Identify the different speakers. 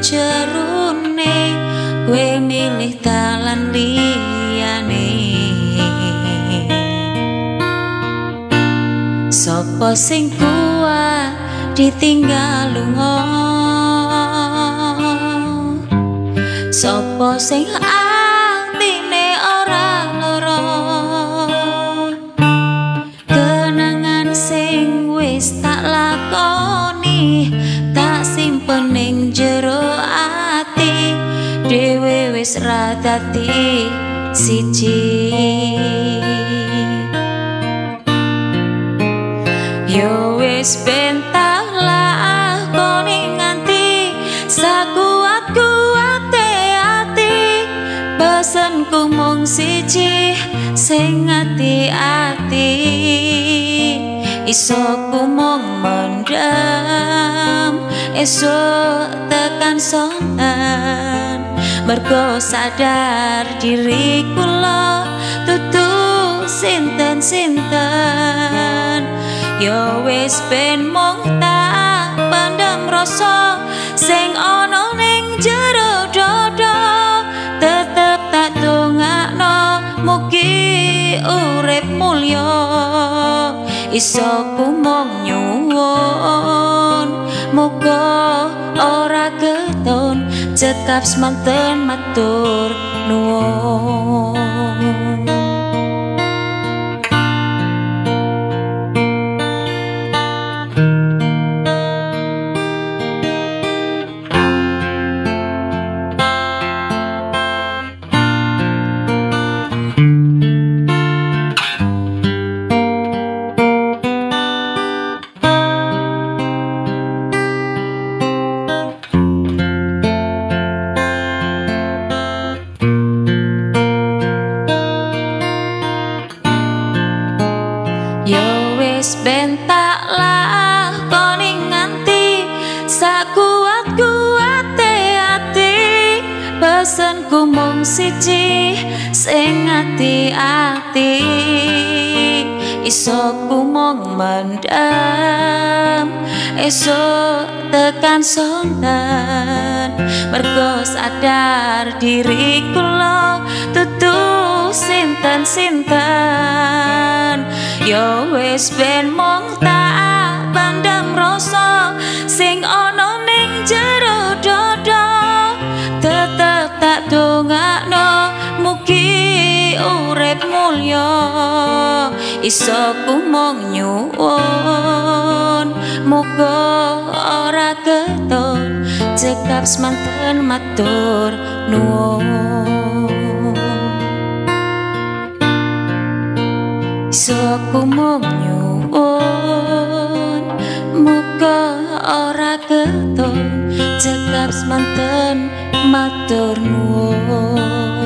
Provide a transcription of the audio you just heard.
Speaker 1: jerone kowe milih dalan liyane. Sopo sing kuat ditinggal lunga, sopo sing atine ora lara. Kenangan sing wis tak lakoni tak simpen ning jero ati, dhewe wis ra dadi siji. Yo wis ben tak lakoni nganti sakuat-kuate ati, pesenku mung siji sing ati-ati. Iso ku mung mendem esuk tekan sonten, mergo sadar diri kula dudu sinten-sinten. Yo wis ben mung tak pendem rasa sing ana ning jero dada, tetep tak dongakno mugi urip mulya. Iso ku mung nyuwun muga ora keton, cekap semanten matur nuwun. Yo wis ben tak lakoni nganti sakuat-kuate ati, pesenku mung siji sing ati-ati. Iso ku mung mendem esuk tekan sonten, mergo sadar diri kula dudu sinten-sinten. Yo wis ben mung tak pendem rasa sing ana ning jero dada, tetep tak dongakno mugi urip mulya. Iso ku mung nyuwun muga ora keton, cekap semanten matur nuwun. Iso ku mung nyuwun muga ora keton, cekap semanten matur nuwun.